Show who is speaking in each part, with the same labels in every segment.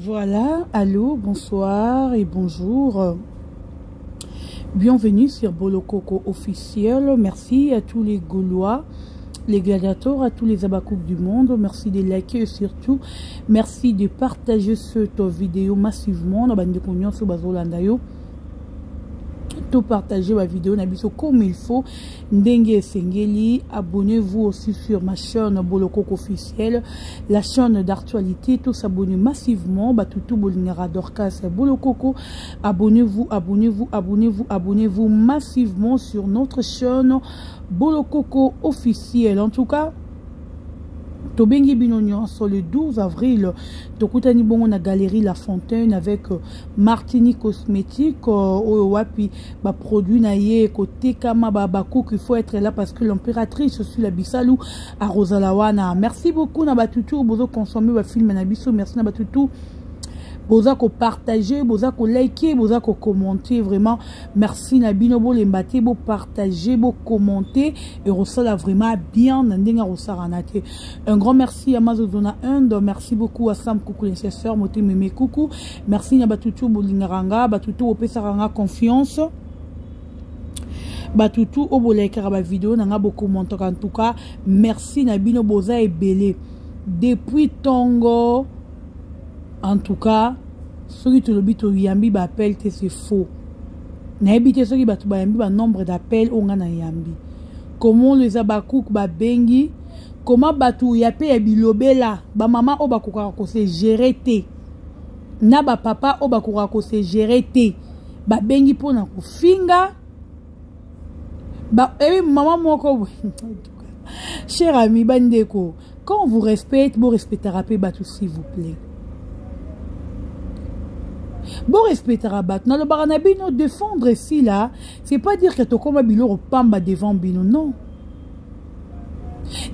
Speaker 1: Voilà, allô, bonsoir et bonjour. Bienvenue sur Bolokoko officiel. Merci à tous les Gaulois, les gladiateurs, à tous les Abakuk du monde. Merci de liker et surtout, merci de partager cette vidéo massivement. Na bandeko nyonso bazolanda yo. To partager ma vidéo na biso comme il faut. Ndenge esengeli. Abonnez-vous aussi sur ma chaîne Bolokoko officiel, la chaîne d'actualité. Tous s'abonner massivement. Batutu bolingara Dorcas Bolokoko. Abonnez-vous, abonnez-vous, abonnez-vous, abonnez-vous massivement sur notre chaîne Bolokoko officiel. En tout cas, tobengi bino nyonso le 12 avril tokutani bongo na galerie La Fontaine avec Martini Cosmétique oyo wapi ba produit na ye kotekama ba bakuku. Il faut être là parce que l'impératrice sur la bisalu arozala wana. Merci beaucoup na batutu bozo consommer ba film na biso. Merci na batutu boza ko partager, boza ko liker, boza ko commenter. Vraiment merci na bino, bolemba te, bo partager, bo commenter et rosala vraiment bien na ndenge rosala na te. Un grand merci à Mazozona Inde, merci beaucoup à Sam Coucou nécessaire moté mémé coucou. Merci na batutu bolingaranga, batutu opesaranga confiance. Batutu obolekara ba vidéo na nga bo commenter. En tout cas, merci na bino boza ebele depuis tongo. En tout cas, soki tolobi toyambi ba appel te, c'est faux. Nayebi te soki bato bayambi ba nombre d'appels oyo nga nayambi. Comment les Abakouk babengi, comment bato ya pe ya bilobela, ba mama oyo bakokaka ko se gérer te, na ba papa oyo bakokaka ko se gérer te, babengi mpona kofinga. Ba, ebi mama moko boye. Cher ami, bandeko, quand on vous respecte, vous respectera pe bato, s'il vous plaît. Vous respectera bato. Nalobaka na bino, défendre ici là, c'est pas dire que tokoma biloko pamba devant bino, non.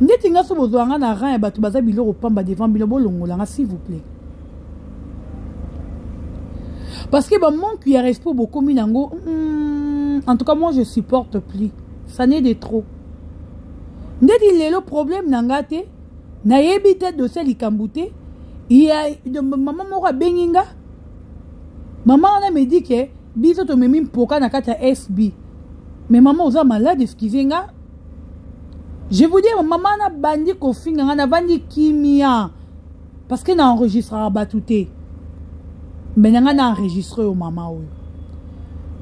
Speaker 1: Ndeti nga so bozwa nga na rang ya bato baza biloko pamba devant bino, bolongola nga s'il vous plaît. Parce que ba manque ya respect bokomi nango, en tout cas moi je supporte plus. Ça n'est de trop. Ndeti lelo problème na nga te, nayebi te dossier likambo te. Il y a de maman moko abengi nga. Maman wana me dit que biso tomemi mpoka na kati ya SB. Mais maman oza malade, excusez nga. Je vous dis maman na bandi kofinga nga na bandi kimia parce que na enregistrera batu te. Mais na nga na enregistré yo maman oyo.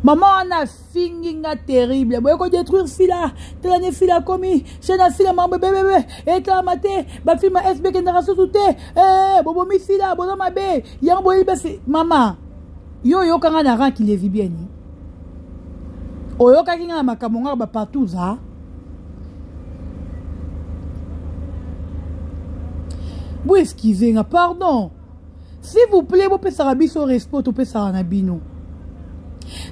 Speaker 1: Maman wana fingi nga terrible. Boye ko détruire fila. Tela ne fila komi. Chaîne fila mambo bébé. Eta mate. Ba film SB kendaka susu te. Eh bobo mi fila bozo mabe. Yango boye basi mama. Yo yo kanga na rang ki levi bien ni. Oyokaki nga na makambo nga ba partout za. Bo excusez nga pardon. S'il vous plaît, bo pesaka biso respect to pesaka na bino.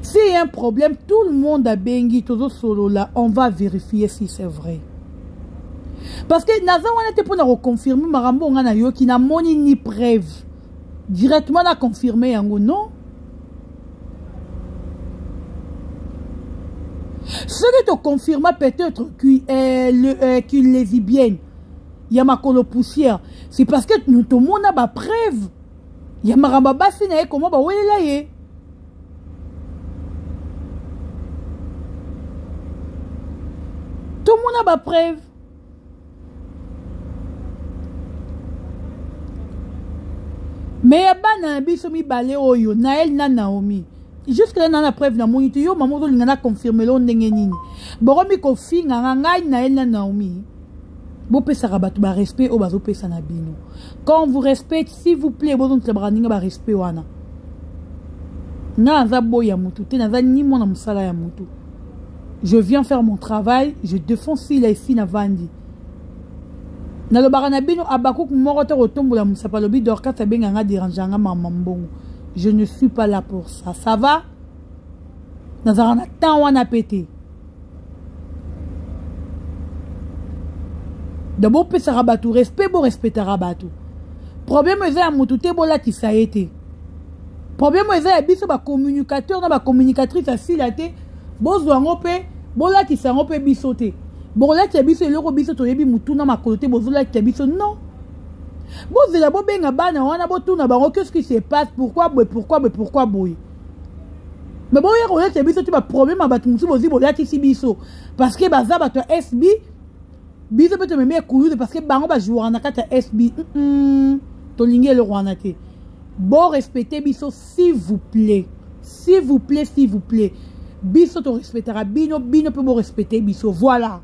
Speaker 1: S'il y a un problème, tout le monde a bengi tozo solo là, on va vérifier si c'est vrai. Parce que naza wana te pona reconfirmer makambo nga na yoki na moni ni preuve. Directement na confirmer yango non. Ce qui te confirma peut-être qu'il les vit bien. Il y a makolo poussière. C'est parce que nous tout le monde a ba preuve. Il y a maramba basi na ye comment ba welela ye. Tout le monde a ba preuve. Mais ya bana na biso mibale oyo Naël na Naomi. Jusque là na preuve na moni te yo maman ozolinga na confirmer lo ndenge nini. Bokomi kofinga nga ngai Naël na Naomi. Bopesaka bato ba respect oyo bazopesa na bino. Quand on vous respecte, s'il vous plaît, bozongisa baninga ba respect wana. Nga naza boy ya mutu te, naza ni mwana mosala ya mutu. Je viens faire mon travail, je défends Sila ici na vandi. Nalobaka na bino Abakouk moko te kotombola mosapa lobi Dorcas abenga nga déranger nga mama mbongo. Je ne suis pas là pour ça. Ça va? Nazalaka na temps wana pe te. D'abord pesaka bato respect, bo respectaka bato. Problème eza ya mutu te, bolatisa ye te. Problème eza ya biso ba communicateur na ba communicatrice ya Sila te, bozwa yango pe, bolatisa yango pe biso te. Bokolatisa biso eloko biso toyebi mutu na makolo te, bozolatisa biso non. Bozela bobenga bana wana botuna bango qu'est-ce qui se passe, pourquoi boye, pourquoi boye, pourquoi boye. Mais boya koyesa biso ti baproblème ya bato mosusu bozwi bolatisi biso parce que baza bato ya SB, biso mpe tomemi ekuluze parce que bango bajouaka na kati ya SB. Tolingi eloko wana te. Borespecte biso, s'il vous plaît, s'il vous plaît, s'il vous plaît. Biso torespectaka bino, bino mpe borespecte biso. Voilà,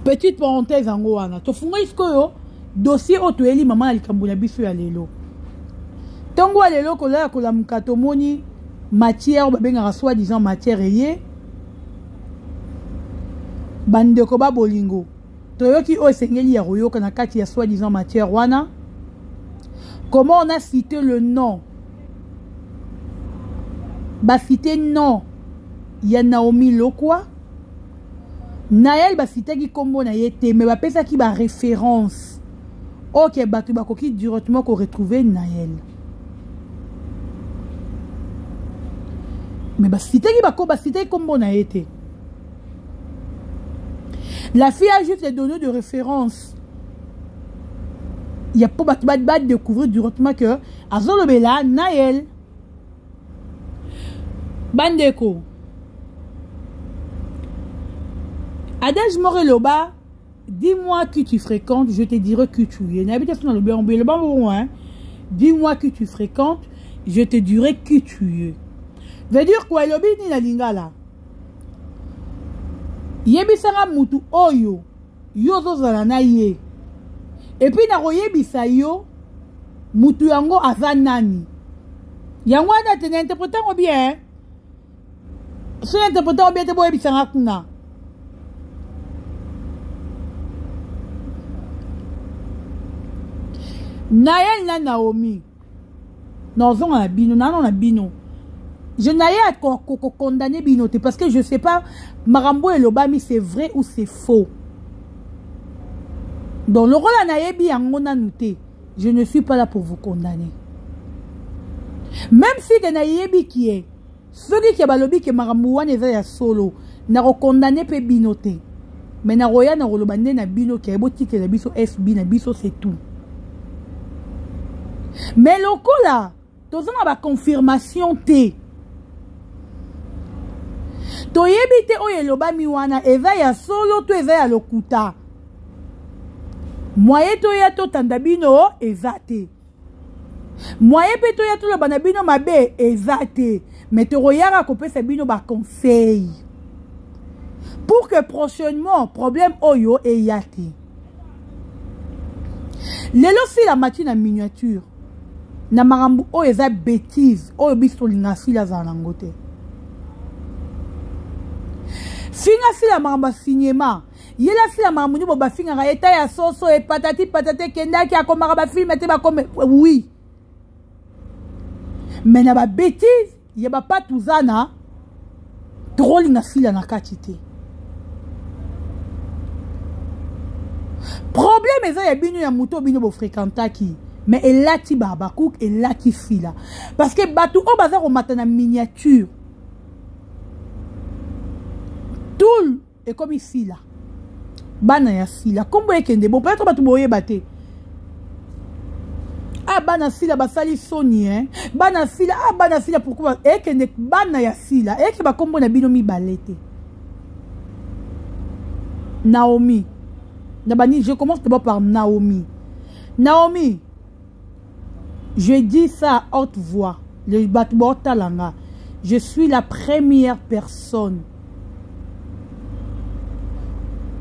Speaker 1: petite parenthèse yango wana. Tofungoli sikoyo dossier oyo toyeli mama na likambo na biso ya lelo. Ntongo ya lelo, kolala kolamuka, tomoni matière oyo babengaka soi-disant matière eye. Bandeko ba bolingo, toyoki oyo esengeli ya koyoka na kati ya soi-disant matière wana. Comment on a cité le nom, bacité nom ya Naomi Lokwa. Nael bacitaki nkombo na ye te, mais bapesaki baréférence. Ok, bato bakoki directement koretrouve Nael, mais bacitaki bako bacitaki nkombo na ye te. La fille a juste donné de référence ya mpo bato badécouvrir directement que azolobela Nael. Bandeko, adage moko eloba: "Dis-moi qui tu fréquentes, je te dirai qui tu es." Nayebi te so nalobi yango boye. Eloba bongo, hein: "Dis-moi qui tu fréquentes, je te dirai qui tu es." Veut dire quoi? Elobi nini na lingala? Yebisanga mutu oyo yo ozozala na ye, et puis nakoyebisa yo mutu yango aza nani. Yango wana te na interprète yango bien. So na interprète yango bien te, boyebisanga kuna. Nayel na Naomi, nazonga na bino nano na bino. Je naye kokondamner bino te parce que je sais pas makambo elobami, c'est vrai ou c'est faux. Donc lokola nayebi yango nanu te, je ne suis pas là pour vous condamner, même si ke nayebi kie soki ke balobi ke makambo wana eza ya solo, nakokondamner mpe bino te. Mais nakoya na koloba nde na bino ke botikela biso SB na biso, c'est tout. Mais lokola toza na baconfirmation te, toyebi te oyo elobami wana eza ya solo to eza ya lokuta, moye toya totanda bino eza te, moye mpe toya toloba na bino mabe eza te. Mais tokoyaka kopesa bino baconseil pour que prochainement problème oyo eya te. Lelo Sila mati na miniature na makambo oyo eza bétise oyo biso tolinga Sila azala nango te. Finga Sila makambo ya cinéma, yela Sila makambo nini bo bafingaka eta ya soso epatati patati, ekendaki akomaka bafilme te, bakome oui. Mais na babétise ya bapatuzana, tokolinga Sila na kati te. Problème eza ya bino, ya moto bino bofréquentaki, mais elati Babacook, elati Sila, parce que bato oyo baza komata na miniature tout ekomi Sila, bana ya Sila, nkombo ekende bo peut-être bato boyeba te. Ah, bana Sila basali soni, hein? Bana Sila, ah, bana Sila, pourquoi ekende bana ya Sila, eke bakombo na bino mibale te? Naomi na bani, je commence d'abord par Naomi. Naomi, je dis ça à haute voix, le bato baotalanga, je suis la première personne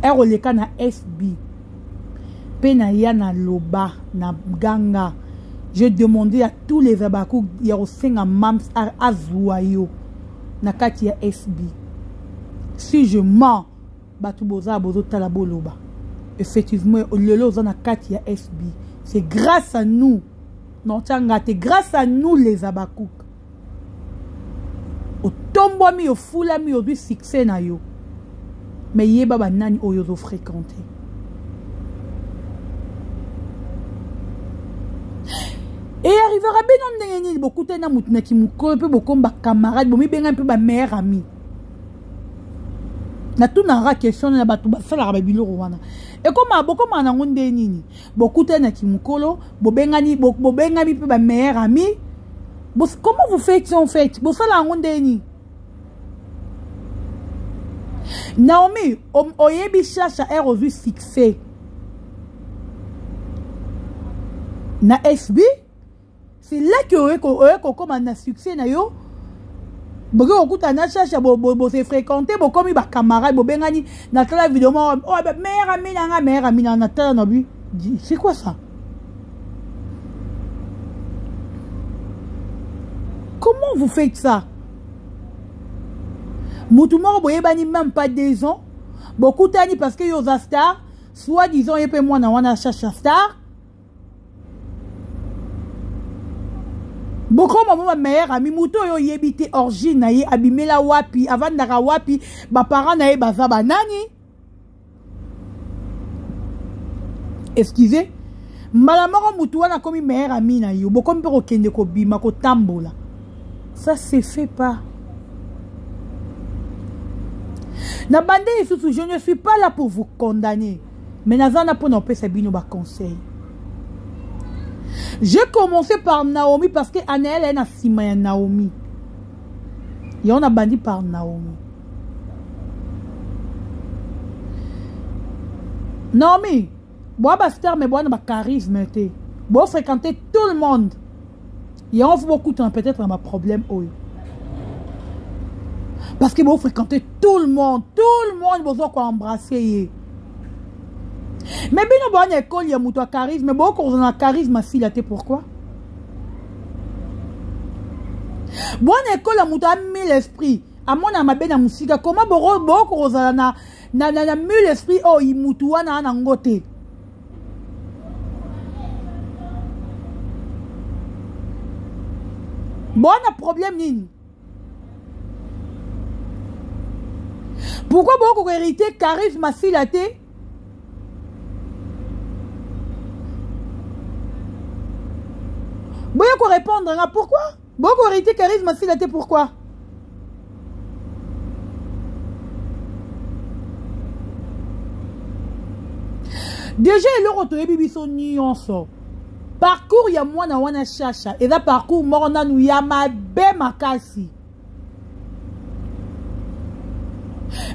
Speaker 1: eroleka na SB mpe na ya na loba na ganga. Je demandé à tous les abaku ya kosenga mams azwa yo na kati ya SB. Si je mens, bato boza bozotala, boloba. Effectivement, lelo oza na kati ya SB, c'est grâce à nous. Non, tianga te, grâce à nous les Abakouk. Otombwami, ofulami, ozwi succès na yo, mais yeba banani oyo ozofréquente. E arrivera bino ndenge nini bokutani na motu na kimokolo mpe bokomi bacamarade, bomibengai mpe bameilleur ami? Natunaka question na bato basalaka babiloko wana. Ekoma bokoma nango nde nini? Bokutani na kimokolo, bobengani, bobengami mpe ba meilleur ami. Comment vous faites en fait? Bosala yango nde nini? Naomi, oyebi Chacha R ozwi succès na SB, c'est là que oye kokoma na succès na yo. Boke kokutana na Chacha, bose fréquenter, bokomi ba camarade, bobengani. Natala vidéo moko, oh, meilleur ami na nga, meilleur ami na natala na bi, c'est quoi ça? Comment vous faites ça? Mutu moko boyebani même pas 2 ans, bokutani parce que yo oza star, soit disant ye mpe mwana wana Chacha star, bokoma mo ba meilleur ami. Moto oyo oyebi te origine na ye, abimela wapi, avandaka wapi, baparent na ye baza banani. Excusez, mbala moko motu wana akomi meilleur ami na yo, bokomi mpe kokende kobima kotambola. Ça se fait pas. Na bande lisusu, je ne suis pas là pour vous condamner, mais naza na mpona opesa bino baconseil. J'ai commencé par Naomi parce que Anaël est na nsima ya Naomi. Yango na bandi par Naomi. Naomi, boa ba star mais boa na ba charisme te. Bo fréquenter tout le monde. Yango faut bokutana peut-être na ba problème oyo. Parce que bo fréquenter tout le monde, tout le monde bozo ko embrasser ye. Mais bino boa na école ya moto ya charisme, bo kozala na charisme asila te, pourquoi? Boa na école ya moto ya mille esprit, amona mabe na mosika, comment bokozala na mille esprit oyo mutu wana nango te? Bona problème nini? Pourquoi boko hériter charisme asila te? Boya ko répondre nga, pourquoi boko hériter charisme asila te, pourquoi? Déjà eloko toyebi biso nyonso, parcours ya mwana wana Chacha eza parcours moko nanu ya mabe makasi.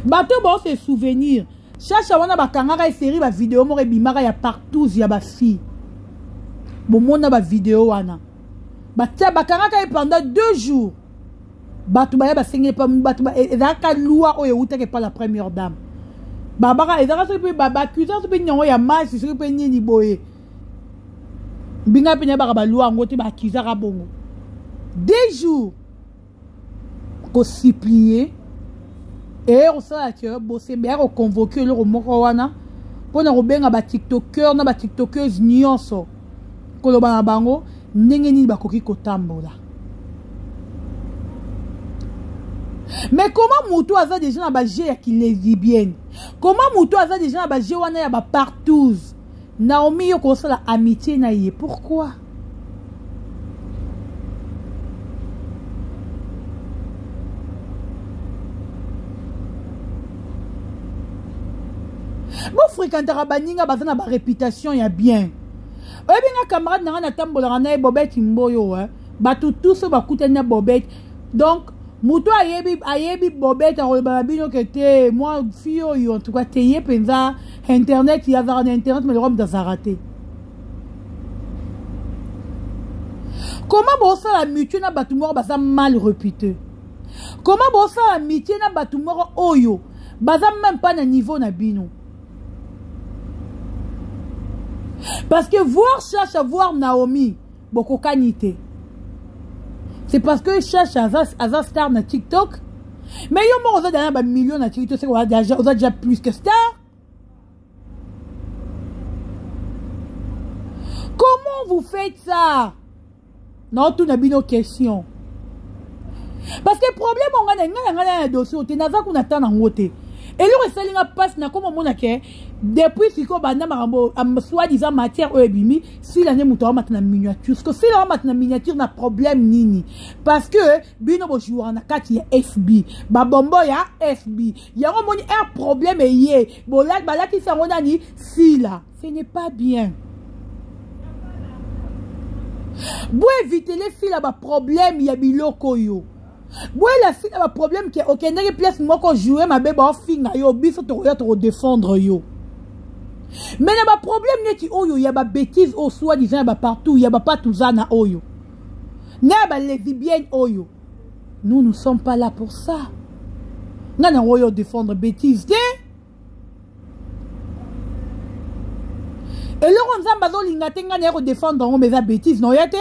Speaker 1: Bato bao se souvenir, Chacha wana bakangaka eseri ba vidéo moko ebimaka ya partout ya ba fille. Bomona ba vidéo wana, batia bakangaka ye pendant 2 jours. Bato baya basengeli pa bato ezalaka loi oyo eutaki epa la première dame. Babaka ezalaka soki mpe baaccuser soki mpe nyango ya masi soki mpe nini boye, mbinga mpe nayebaka baloi yango te, baaccusaka bongo 2 jours kosupplier eye kosala ke Bosembe ya koconvoke eloko moko wana mpona kobenga batiktoker na batiktokeuse nyonso, koloba na bango ndenge nini bakoki kotambola. Mais comment moto aza déjà na baje ya kilesbienne, comment moto aza déjà na baje wana ya bapartouze, Naomi yo kosala amitié na ye, pourquoi? Bofréquentaka baninga baza na baréputation ya bien. Oyebi nga camarade na nga natambolaka na ye Bobete Mboyo, bato tous oyo bakutani na Bobete, donc moto ayebi Bobete akoloba na bino ke te, mwa fille oyo en tout cas te, ye mpenza internet, ye azalaka na internet, mais lokwa moto azalaka te. Comment bosala amitié na bato moko baza mal réputé? Comment bosala amitié na bato moko oyo baza même pas na niveau na bino? Parce que voir Chacha, voir Naomi, bokokani te. C'est parce que Chacha aza star na TikTok. Mais yo moko oza déjà ba million na TikTok, c'est oza déjà plus que star. Comment vous faites ça? Non, tout na bino question. Parce que problème on a nga na dossier te, naza kuna ta na ngote. Eloko esali nga mpasi nakoma omona ke depuis sikoyo banda makambo soit disant matière oyo ebimi, Sila nde moto aomata na miniature. Siko Sila aomata na miniature na problème nini? Parce que bino bojouaka na kati ya FB, babombo ya FB yango omoni un problème eye balatisi yango nani? Sila. Ce n'est pas bien. Boevitele Sila baproblème ya biloko oyo. Boyela Sila baproblème ke okendaki place moko joue mabe, baofinga yo, biso tokoya tokodefendre yo. Mais na baproblème neti oyo ya babétise oyo, soi disant ya bapartout ya bapatuzana oyo na ya balesbienne oyo, nous ne sommes pas là pour ça. Nga nango oyo défendre bêtise te. Eloko Nzambe azolinga te, ngai naye kodefendre yango, mais eza bêtise na oya te.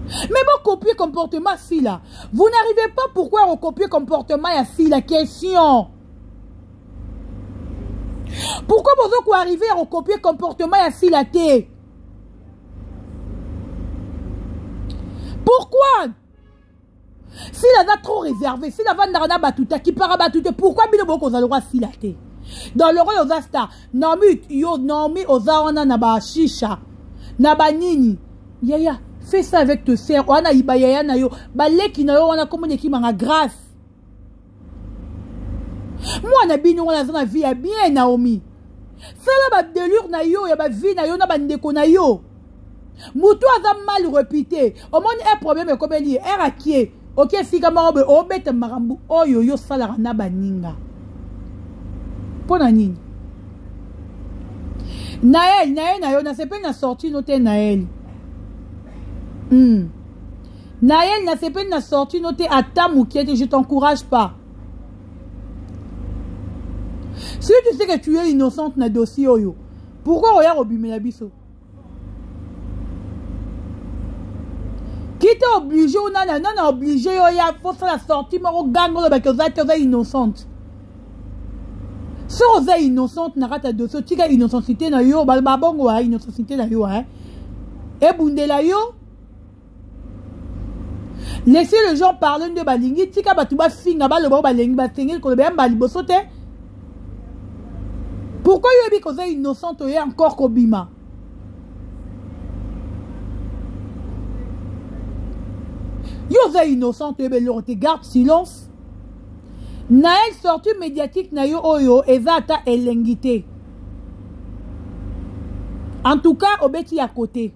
Speaker 1: Mais bon, copier comportement Sila. Vous n'arrivez pas, pourquoi recopier comportement ya Sila? Question. Pourquoi vous arrivez à recopier comportement ya Sila te? Pourquoi? Sila aza trop réservé. Sila avandaka na bato te, akipaka bato te. Pourquoi bino bokozala lokwa Sila te? Dans le rôle oza star, Naomi, yo Naomi oza wana na bashisha na banini. Yaya, fais ça avec tes sœurs wana, yiba yaya na yo, baleki na yo wana, komona ekimanga grâce. Mwana bino wana aza na vie ya bien. Naomi, sala badelure na yo ya bavie na yo na bandeko na yo. Motu aza mal réputé, omoni un problème ekomeli ye ere akie oke esika moko boye, obeta makambo oyo yo osalaka na baninga mpo na nini? Nael, naye na yo, nasepeli na sortie no te, Nael. Nael, nasepeli na sortie no te ata mokie te. Je t'encourage pas. Si tu sais que tu es innocente na dossier oyo, pourquoi oya kobimela biso? Qui t'a obligé ou nana nana obligé yo ya fosala sortie moko ganga olobaki oza te, oza innocente? Soki oza innocente na kati ya dossier, otika innocentité na yo. Baloba bongo ya innocentité na yo ebundela yo. Laissez les gens parler nde balingi. Tika bato bafinga, baloba oyo balingi, basengeli koloba ya mbala liboso te. Pourquoi yoyebi koza innocente, oye encore kobima? Yo oza innocente, oyebi eloko te, garde silence. Nael, sortie médiatique na yo oyo eza ata elengi te. En tout cas, obeti ya côté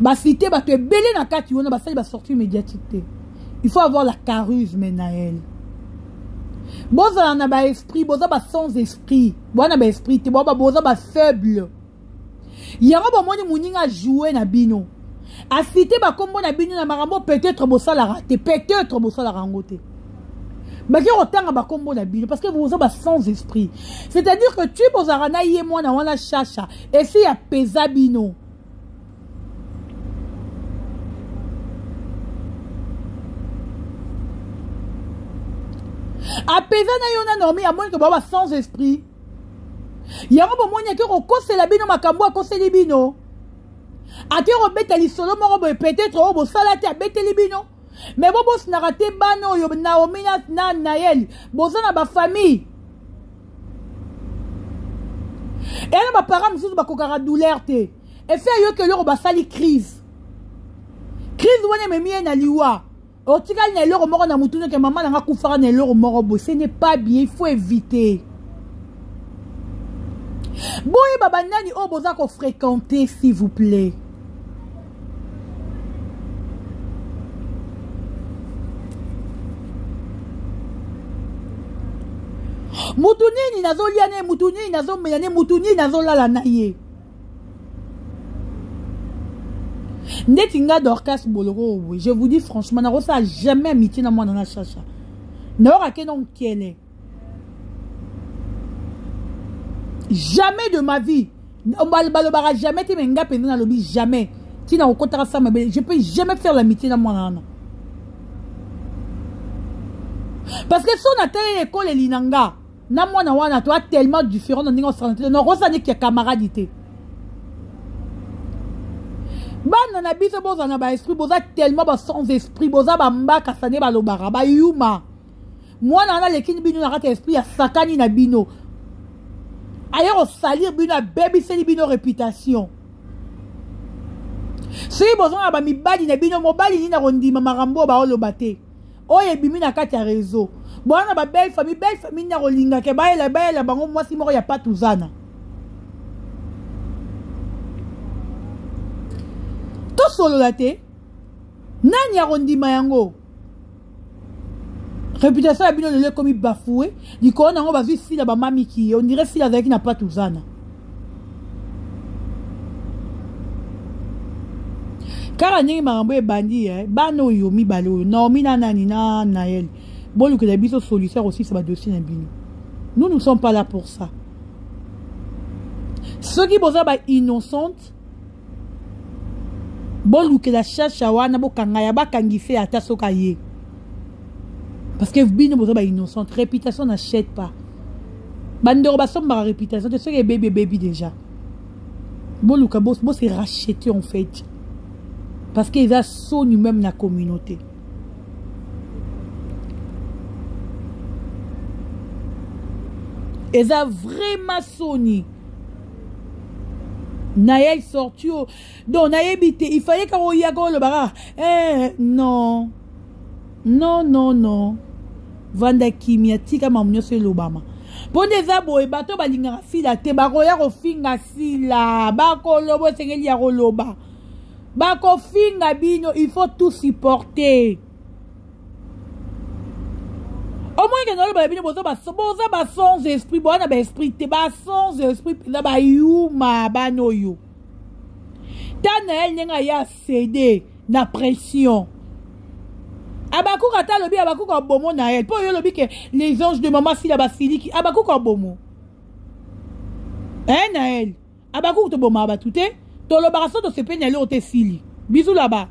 Speaker 1: basite bato ebele na kati wana basali basortie médiatique te. Il faut avoir la charisme, Naël. Bozala na baesprit, boza ba sans esprit, boza na baesprit te, boza bafaible. Yango bomoni moninga ajoue na bino, asite bakombo na bino na makambo peut-être bosalaka te, peut-être bosalaka yango te. Baki kotanga bakombo na bino parce que boza ba sans esprit. C'est-à-dire que tu bozalaka na ye mwana wana Chacha esi apeza bino. Apeza na yo na Naomi, amoni ke boza ba sans esprit. Yango bomoni ake kokosela bino makambo, akoseli bino, ake kobeta lisolo moko boye peut-être oyo bosala te, abeteli bino. Mais bobosanaka te, bana oyo Naomi na Nael, boza na bafamille eya na baparent mosusu bakokaka douleur te. Efe ayoki eloko, basali crise, crise wana ememi ye na liwa. Otikali na eloko moko na mutu noke mama nanga akufaka na eloko moko boye. Ce n'est pas bien, il faut éviter. Boyeba banani oyo boza kofréquenter, s'il vous plaît. Mutu nini nazolia na ye, mutu nini nazomela na ye, mutu nini nazolala na ye? Ndeti nga Dorcas Boloko boye, je vous dis franchement, nakosala jamais amitié na mwana na Chacha. Nayokake na nkele, jamais de ma vie. Balobaka jamais te, mais nga mpenza nalobi jamais. Ntina kokotaka sa mabele, je peux jamais faire l'amitié na mwana wana, parce que so nataleli ekoleli na nga na mwana wana, toa tellement différent na ndenge osala te, nakosala neti ya camarade te. Bana na biso boza na ba esprit, boza tellement ba sans esprit, boza ba mbaka sane balobaka, ba yuma. Mwana wana aleki bino na kati ya esprit asakani na bino. Aye kosalir bino, abebiseli bino réputation. Soki boza na ba mibali na bino, mobali nini akondima makambo oyo baoloba te? Oyo ebimi na kati ya réseau. Boza na ba belle famille, belle famille nini akolinga ke bayela, bayela bango mwasi moko ya patuzana. Tosolola te, nani akondima yango? Réputation ya bino lelo ekomi bafoué, likolo nango bazwi sila ba mamiki, on dirait sila azalaki na patuzana. Kaka ndenge makambo ebandi, bana oyo mibale oyo, Naomi na nani na Naël, bolukela biso solution ya kosilisa ba dossier na bino. Nous ne sommes pas là pour ça. Soki boza ba innocente, bolukela chacha wana, bokanga ya bakangise ata soka ye. Parce que bino boza ba innocente, réputation n'achète pas. Bandeko basombaka réputation te, soki ebebi ebebi déjà. Boluka bo se racheter en fait. Parce que eza soni même na communauté. Eza vraiment soni. Naël sorti au... Donc nayebi te, il fallait ka oyaka olobaka, eh non. Non non non. Vanda kimia tika mamu nyonso elobama. Mpo nde eza boye, bato balingaka sila te, bakoya kofinga sila, bakoloba esengeli ya koloba. Bakofinga bino, il faut tout supporter. Au moins que naloba bino boza ba boza ba sans esprit, boza na ba esprit te, ba sans esprit mpenza ba yuma bana oyo. Ta Naël ndenge aya céder na pression. Abakuka ata alobi abakuka bomo Naël. Po yo lobi que les anges de maman Sila basiliki, abakuka bomo. Hein Naël? Abakuka to boma batu te. Tolobaka so tosepeli na eloko te esili. Bisous là-bas.